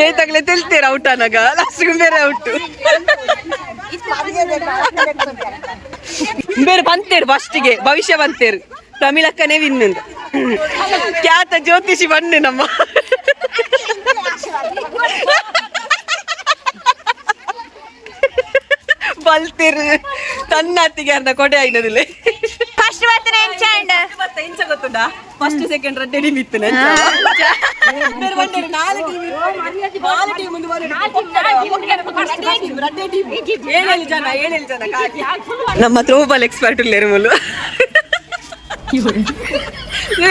ಬೇತಗಲೆ ತೆಲ್ತೇರು out ಅನಗ last ಬೇರೆ out. ಬೇರೆ ಬಂತೇರು ಫಸ್ಟಿಗೆ ಭವಿಷ್ಯ ಬಂತೇರು ಪ್ರಮಿಳಕ್ಕನೇ ವಿನ್. ಖ್ಯಾತ ಜ್ಯೋತಿಷಿ ಬನ್ನಿ ನಮ್ಮ. ಬಲ್ತೇರು ತನ್ನತ್ತಿಗೆ ಅರ್ಧ ಕೊಡೆ ಆಯ್ನದಿಲ್ಲ. ಫಸ್ಟ್ ಬರ್ತನೆ ಎಂಚಾಂಡ್. ಮತ್ತೆ ಎಂಚ ಗೊತ್ತುಂಡಾ? ಫಸ್ಟ್ ಸೆಕೆಂಡ್ ರಡ್ಡೆ ಟೀಮ್ ಇತ್ತು. ಬೇರೆ ಬಂದರು ನಾಲ್ಕು ಟೀಮ್, ನಾಲ್ಕು ಟೀಮ್ ಮುಂದೆ. ಏಳೇಳು ಜನ, ಏಳೇಳು ಜನ. ನಮ್ಮ ಥ್ರೋಬಾಲ್ ಎಕ್ಸ್ಪರ್ಟ್ ಉಲ್ಲೇರು ಮುಲ್ಲು.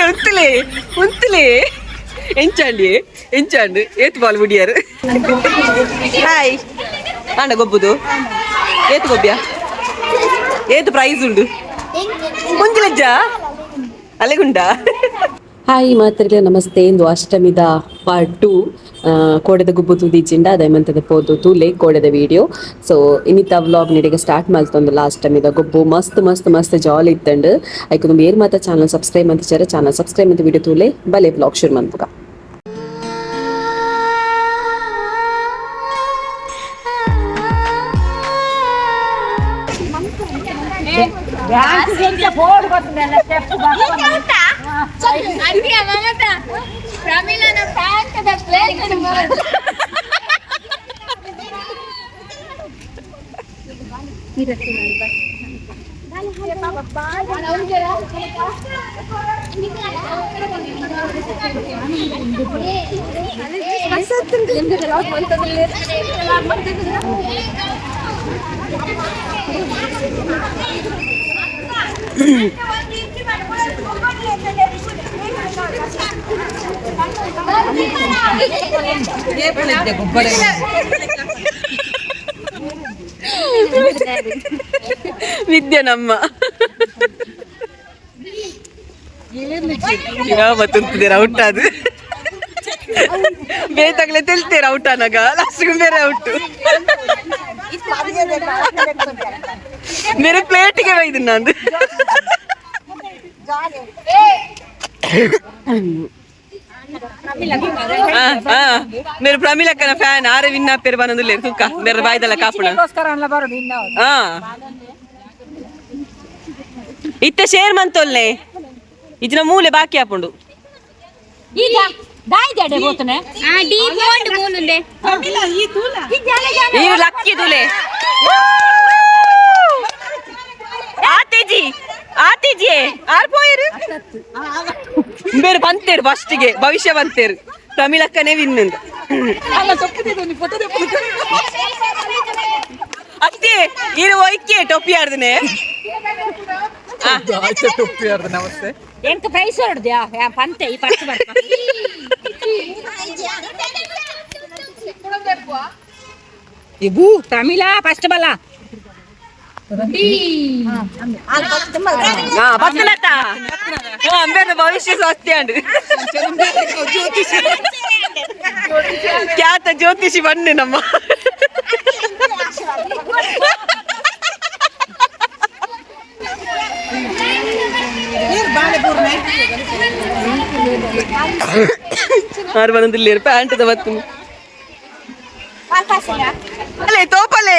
ಉಂತಲೇ ಉಂತಲೇ ಎಂಚಾಂಡಿ ಎಂಚಾಂಡ್ ಏತ್ ಬಾಲ್ ಬುಡಿಯಾರು. ಹಾಯ್ ಅಣ್ಣ, ಗೊಬ್ಬುದು ಏತ್ ಗೊಬ್ಬ್ಯಾ? ಏತ್ ಪ್ರೈಸ್ ಉಂಡು? ಮುಂಜಿಲಜ್ಜ ಅಲೆಗುಂಡ. ಹಾಯ್ ಮಾತ್ರೆಗಳ, ನಮಸ್ತೆ. ಇಂದು ಅಷ್ಟಮಿದ ಪಾರ್ಟ್ 2. ಕೋಡೆದ ಗುಬ್ಬು ತೂದಿಜ್ಜಿಂಡ ದಯಮಂತದ ಪೋದು ತೂಲೆ ಕೋಡೆದ ವಿಡಿಯೋ. ಸೊ ಇನ್ನಿತ ವ್ಲಾಗ್ ನಿಡೆಗೆ ಸ್ಟಾರ್ಟ್ ಮಲ್ತೊಂದು. ಲಾಸ್ಟ್ ಟೈಮಿದ ಗೊಬ್ಬು ಮಸ್ತ್ ಮಸ್ತ್ ಮಸ್ತ್ ಜಾಲಿ ಇತ್ತಂಡು. ಐಕ್ ತುಂಬ ಏರ್ ಮಾತ ಚಾನಲ್ ಸಬ್ಸ್ಕ್ರೈಬ್ ಅಂತ ಚಾನಲ್ ಸಬ್ಸ್ಕ್ರೈಬ್ ಅಂತ ವಿಡಿಯೋ ತೂಲೆ. ಬಲೆ ವ್ಲಾಗ್ ಶುರು ಮನ್ಪುಗ. ಮಮತಾ ಪ್ರಮಿಳನ ಪ್ಯಾಂಟ್ ಪ್ಲೇಟ್. ವಿದ್ಯೆ ನಮ್ಮ ಯಾವ ತುಂತಿದ್ದೀರ ಔಟ್ ಅದು. ಬೇತಗಲೆ ತೆಲ್ತೇರು ಔಟ್ ಅನಗ ಲಾಸ್ಟ್ ಬೇರೆ ಔಟ್. ಬೇರೆ ಪ್ಲೇಟ್ಗೆ ಒಯ್ದು ನಾನು. ಮೇರೆ ಪ್ರಮಿಲಕ್ಕನ ಫ್ಯಾನ್ ಆರೆ ವಿನ್ನ ಪೇರು ಬನ್ನೊಂದಿಲ್ಲ ತುಕ್ಕ ಮೇರೆ ಬಾಯ್ದಲ್ಲ ಕಾಪುಣ. ಹಾ, ಇತ್ತೆ ಶೇರ್ ಮಂತೊಲ್ನೆ ಇಜ್ನ ಮೂಲೆ ಬಾಕಿ ಆಪುಂಡು. ಈ ಲಕ್ಕಿ ತುಲೆ ಆತೇಜಿ ಆತೇಜಿ ಆರ್ ಪೋಯರು. ಬೇರೆ ಬಂತೇರು ಫಸ್ಟಿಗೆ ಭವಿಷ್ಯ ಬಂತೇರು ಪ್ರಮಿಳಕ್ಕನೇ ವಿನ್. ಅತ್ತೆ ಇರು ಒಯ್ಕೆ ಟೊಪ್ಪಿ ಆಡ್ದನೆ. ನಮಸ್ತೆ. ಎಂಕ್ ಪ್ರೈಸ್ ಹೊಡ್ದ್ಯಾ ಪಂತೆ ಈ ಫಸ್ಟ್ ಬರ್ಪ. ಇಬು ಪ್ರಮಿಳಾ ಫಸ್ಟ್ ಬಲ್ಲ. ಬತ್ತನತ್ತ ಅಂಬೇರ ಭವಿಷ್ಯ ಸತ್ಯ ಅಂಡ್ ಖ್ಯಾತ ಜ್ಯೋತಿಷಿ ಬನ್ನಿ ನಮ್ಮ. ಆರು ಬನ್ನೊಂದಿಲ್ಲ ಪ್ಯಾಂಟ್ ಬತ್ತು. ಅಲ್ಲೇ ತೋಪಲೆ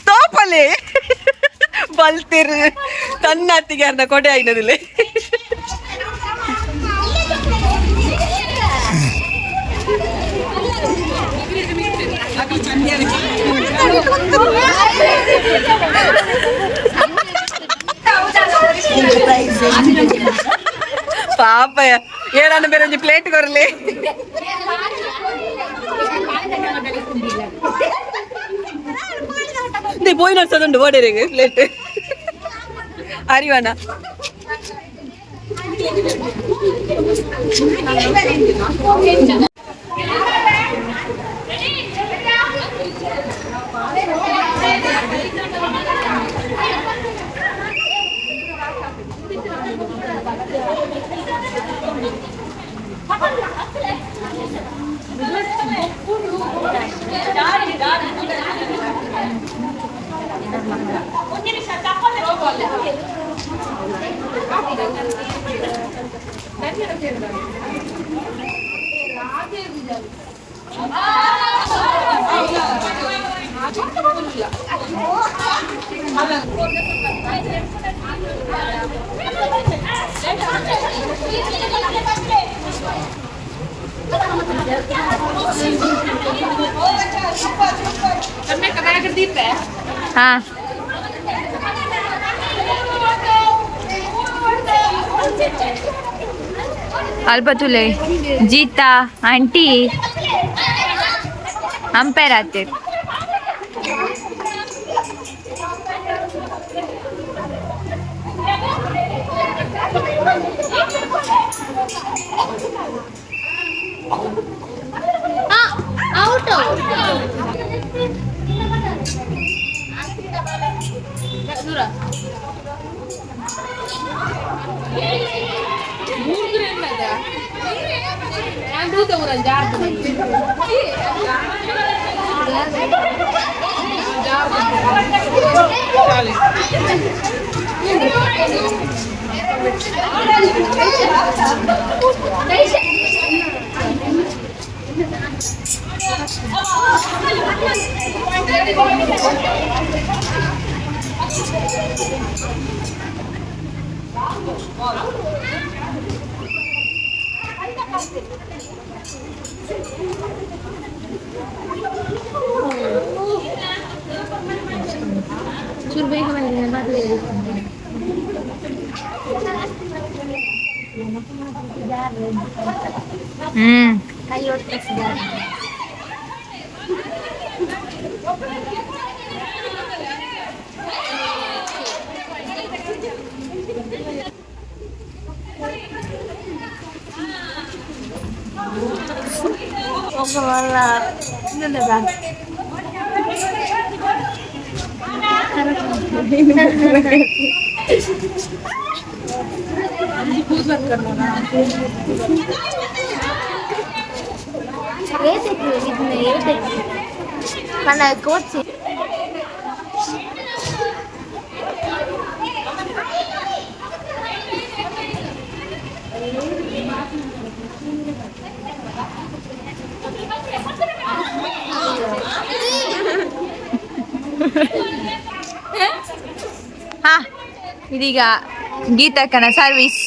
ತೋಪಲೆ ಬಲ್ತಿರು ತನ್ನತ್ತಿಗೆ ಅರ್ಧ ಕೊಡೆ ಆಯ್ನದಿಲ್ಲ. ಪಾಪ ಏನನ್ನ ಬೇರೆ ಒಂಜಿ ಪ್ಲೇಟ್ ಕೊರಲಿ. ಪೋಯಿನ ಸದುಂಡು ಓಡೇರಿಗೆ ಪ್ಲೇಟ್ ಅರಿವಣ. ಹಾ. ಅಲ್ಪ ತುಲೆ ಜೀತಾ ಆಂಟಿ ಅಂಪೈರ್ ಆತೀರ್. ಹ್ಮ್. ಹಾ, ಇದೀಗ ಗೀತಕ್ಕನ ಸರ್ವಿಸ್.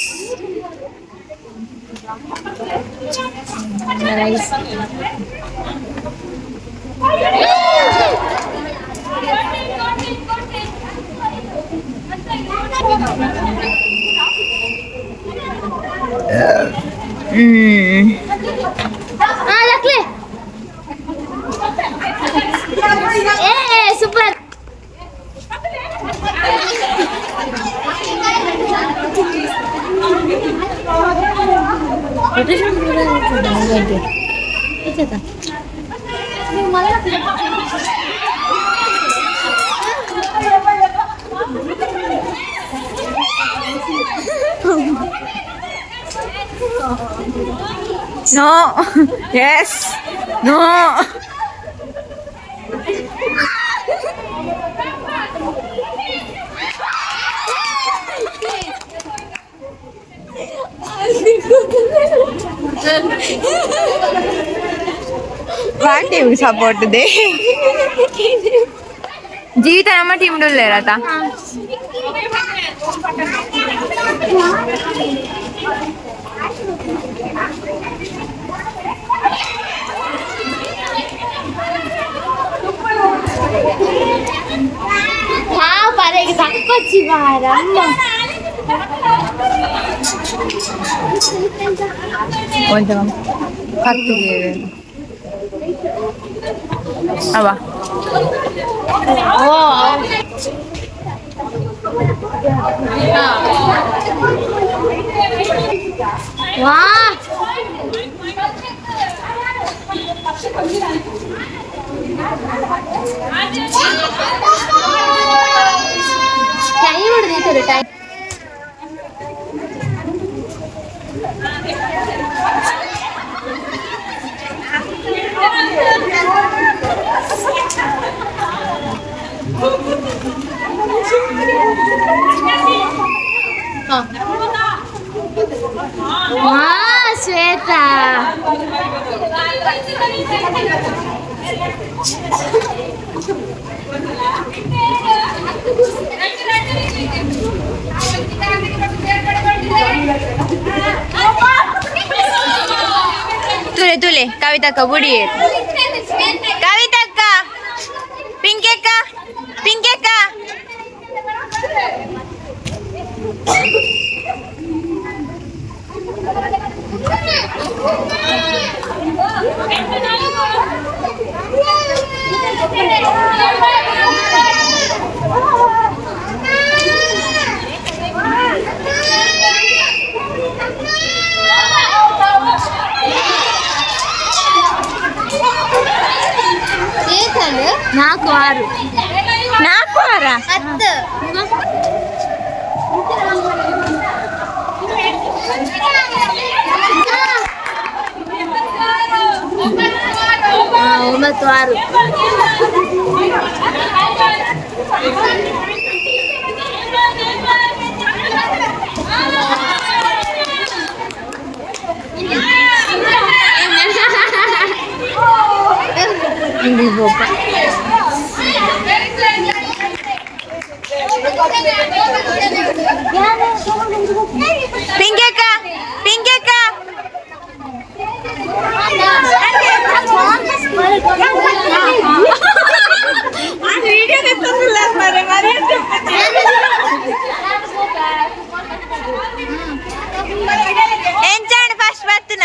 ಹ್ಮ್. Super. No. Yes. No. What team support they? Jeevitha ನಮ್ಮ ಟೀಮ್ లేరట. పరేకి తక్కువ వారమ్మ. కొంచెం ಅವ. ವಾ. ಟೈಮ್ ಹೊಡೆದಿತ್ತು ಟೈಮ್. ವಾ ಶ್ವೇತಾ. ತುಲೆ ತುಲೆ ಕವಿತಕ್ಕ ಬುಡಿ ಕವಿತಕ್ಕ ಪಿಂಕೆಕ್ಕ ಪಿಂಕೆಕ್ಕ ನಾಲ್ಕು ಆರು. ನಾಲ್ಕು ಆರ. 10. 9 6. ಪಿಂಕೆಕ್ಕ ಪಿಂಕೆಕ್ಕ ಎಂಚಾಂಡ್ ಫಸ್ಟ್ ಬರ್ತನ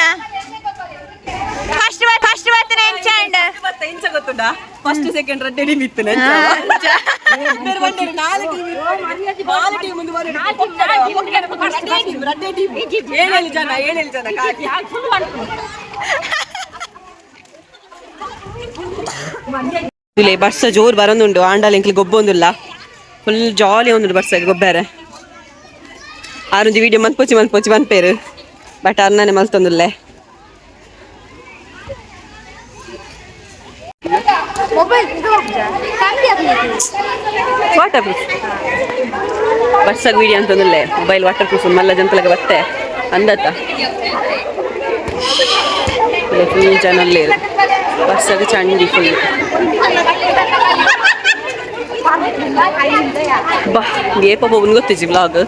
ಫಸ್ಟ್ ಫಸ್ಟ್ ಬರ್ತನ ಎಂಚಾಂಡ್ ಮತ್ತೆ ಎಂಚ ಗೊತ್ತುಂಡಾ? ಫಸ್ಟ್ ಸೆಕೆಂಡ್ ರಡ್ಡೆ ಟೀಮ್ ಇತ್ತು. ನಾಲ್ಕು ಟೀಮ್, ನಾಲ್ಕು ಟೀಮ್ ಮುಂದೆ, ರಡ್ಡೆ ಟೀಮ್, ಏಳೇಳು ಜನ, ಏಳೇಳು ಜನ ಕಾಕಿ. ಇಲ್ಲಿ ಬರ್ಸ ಜೋರು ಬರೋದುಂಡು. ಆಂಡಾಲ ಎಂಕ್ಲಿ ಗೊಬ್ಬೊಂದುಲ್ಲ, ಫುಲ್ ಜಾಲಿ ಒಂದುಂಡು ಬರ್ಸಗೆ ಗೊಬ್ಬಾರೆ. ಆರೊಂಜಿ ವಿಡಿಯೋ ಮನ್ಪೊಚಿ ಮನ್ಪೊಚಿ ಮನ್ಪೇರು, ಬಟ್ ಅರ್ನನೆ ಮಲ್ತೊಂದುಲ್ಲೆ. ವಾಟರ್ ಪ್ರೂಫ್ ಬರ್ಸಗ್ ವಿಡಿಯೋ ಅಂತಂದುಲ್ಲೆ. ಮೊಬೈಲ್ ವಾಟರ್ ಪ್ರೂಫ್ ಮಲ್ಲ ಜಂತಲಗ ಬತ್ತೆ ಅಂದತ್ತ. ಫುಲ್ ಜನ ಅಲ್ಲೇರು. ಬರ್ಸಗ ಚಂಡಿ ಫುಲ್. ಬಾ, ಏಪ ಹೋಗುನ್ ಗೊತ್ತಿಜಿ ವ್ಲಾಗ್.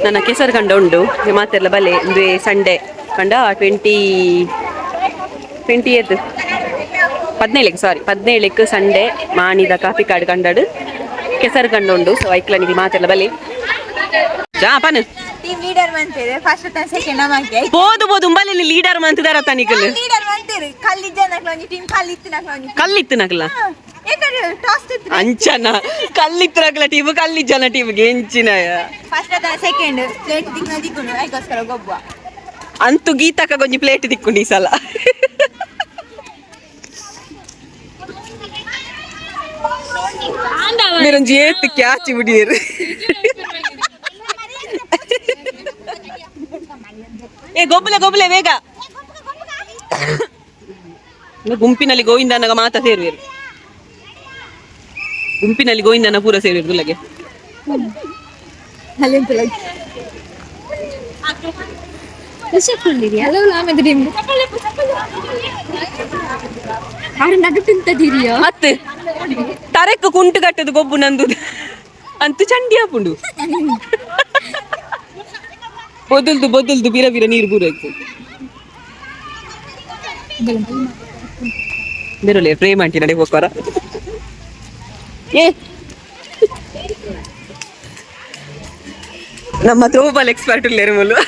ನನ್ನ ಕೆಸರು ಕಂಡ ಉಂಡು ಮಾತೆಲ್ಲ ಬಲೆ. ಇಂದು ಸಂಡೇ ಕಂಡ 28, 17ಕ್ಕೆ, ಸಾರಿ, 17ಕ್ಕೆ ಸಂಡೇ ಮಾಣಿದ ಕಾಫಿ ಕಾಡು ಕಂಡಡು ಕೆಸರು ಕಂಡ ಉಂಡು. ಸೊ ಐಕ್ಲನಿಗೆ ಮಾತೆಲ್ಲ ಬಲಿ ಪನ್. ಟೀಮ್ ಲೀಡರ್ ಮಂತೇರು ಫಸ್ಟ್ ಸೆಕೆಂಡ್ ನಮಗೆ. ಬೋದು ಬೋದು ಉಂಬಲ್ಲಿ ಲೀಡರ್ ಮಂತಿದಾರ ತನಿಕಲ್. ಲೀಡರ್ ಮಂತೇರು ಕಲ್ಲಿದ್ದ ಒಂಜಿ ಟೀಮ್, ಕಲ್ಲಿತ್ತು ಒಂಜಿ. ಕಲ್ಲಿತ್ತು ನಕಲ. ಏಕಂದ್ರೆ ಟಾಸ್ ಇತ್ತು. ಅಂಚನ ಕಲ್ಲಿತ್ತು ನಕಲ ಟೀಮ್, ಕಲ್ಲಿ ಜನ ಟೀಮ್ಗೆ ಎಂಚಿನ. ಫಸ್ಟ್ ಸೆಕೆಂಡ್ ಪ್ಲೇಟ್ ದಿಕ್ನ ದಿಕ್ಕುಂಡು, ಐಕೋಸ್ಕರ ಗೊಬ್ಬ. ಅಂತೂ ಗೀತಕ್ಕ ಗೊಂಜಿ ಪ್ಲೇಟ್ ದಿಕ್ಕೊಂಡು ಈ ಸಲ. ಮೇರೊಂಜಿ ಏತ್ ಕ್ಯಾಚಿ ಬಿಡಿಯರು. ಏ ಗೊಬ್ಬಲೆ ಗೊಬ್ಬಲೆ ಬೇಗ. ಗುಂಪಿನಲ್ಲಿ ಗೋವಿಂದನಗ ಮಾತ ಸೇರುವರು. ಗುಂಪಿನಲ್ಲಿ ಗೋವಿಂದನ ಪೂರ ಸೇರುವರು ಗುಲ್ಲಗೆ. ಮತ್ತೆ ತರೆಕ್ ಕುಂಟು ಕಟ್ಟದು ಗೊಬ್ಬು ನಂದು ಅಂತೂ ಚಂಡಿ ಆಪುಂಡು. ಬೊದಲ್ದು ಬೊದಲ್ದು ಬಿರ ಬಿರ ನೀರು ಬೂರಾಯ್ತು. ಬೇರೊಲೆ ಪ್ರೇಮ್ ಆಂಟಿ ನಡೆ ಹೋಗ್ತಾರ. ಏ ನಮ್ಮ ಥ್ರೋಬಾಲ್ ಎಕ್ಸ್ಪರ್ಟ್ ಉಲ್ಲೇರು ಮುಲ್ಲು.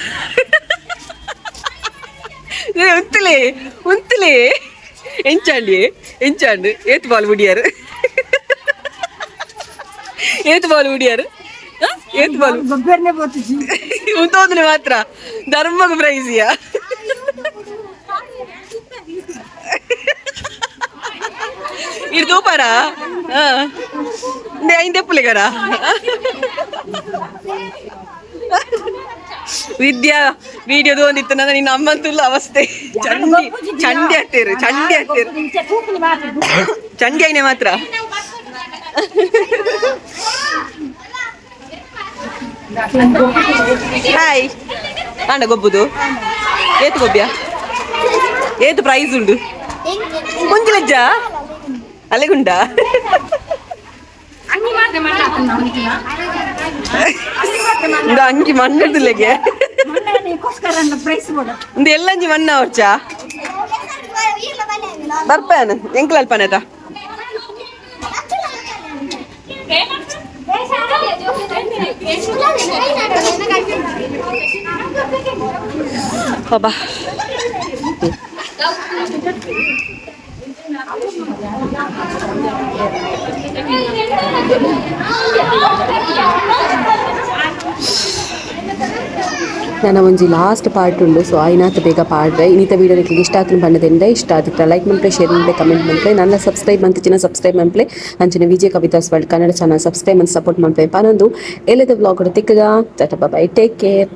ಉಂತಲೇ ಉಂತಲೇ ಎಂಚಾಂಡಿ ಎಂಚಾಂಡ್ ಏತ್ ಬಾಲ್ ಬಿಡಿಯಾರು, ಏತ್ ಬಾಲ್ ಬಿಡಿಯಾರು, ಏತ್ ಬಾಲ್ ಉಂತೋದ್ರೆ ಮಾತ್ರ ಧರ್ಮಗ ಪ್ರೈಸಿಯಾ. ಇರ್ ತೂಪಾರ ಐಂದೆಪ್ಪುಲಿಗರ ವಿದ್ಯಾ ವಿಡಿಯೋದು ಒಂದಿತ್ತು. ನನ್ನ ನಿನ್ನ ಅಮ್ಮಂತುಲ್ಲ ಅವಸ್ಥೆ. ಚಂಡಿ ಚಂಡಿ ಆಗ್ತೀರು, ಚಂಡಿ ಆಗ್ತೀರು, ಚಂಡಿ ಐನೆ ಮಾತ್ರ. ಹಾಯ್ ಆಂಡ ಗೊಬ್ಬುದು ಏತು ಗೊಬ್ಬ್ಯಾ, ಏತು ಪ್ರೈಸ್ ಉಂಡು? ಮುಂಜಿಲಜ್ಜ ಅಲೆಗುಂಡ. ಇಂದು ಅಂಗಿ ಮಣ್ಣುಡ್ದುಲೆಗೆ. ಇಂದು ಎಲ್ಲಂಜಿ ಮಣ್ಣ ಅವ್ರಚ ಬರ್ಪಾನ ಎಂಕ್ಲ ಅಲ್ಪನೇತ. ಬಾಬಾ. ನನ್ನ ಒಂಜಿ ಲಾಸ್ಟ್ ಪಾರ್ಟ್ ಉಂಡು, ಸೊ ಆಯ್ನಾತ್ ಬೇಗ ಪಾಡ್ರೆ. ಇನ್ನಿತ ವೀಡಿಯೋ ನಿಕ್ಲೆಗ್ ಇಷ್ಟ ಆತ್ಂಡ ಪಂಡದಿಂದ, ಇಷ್ಟ ಆದಿತ್ತ ಲೈಕ್ ಮನ್ಪುಲೆ, ಶೇರ್ ಮನ್ಪುಲೆ, ಕಮೆಂಟ್ ಮನ್ಪುಲೆ. ನನ್ನ ಸಬ್ಸ್ಕ್ರೈಬ್ ಮಂತಿಜಿನ ಸಬ್ಸ್ಕ್ರೈಬ್ ಮನ್ಪುಲೆ. ಅಂಚನೆ Vijaya Kavitha's world Kannada channel subscribe ಮಂತ್ ಸಪೋರ್ಟ್ ಮನ್ಪುಲೆ ಪನೊಂದು ಎಲ್ಲದ ವ್ಲಾಗ್ ತಿಕ್ಕಗ. Tata, bye, take care.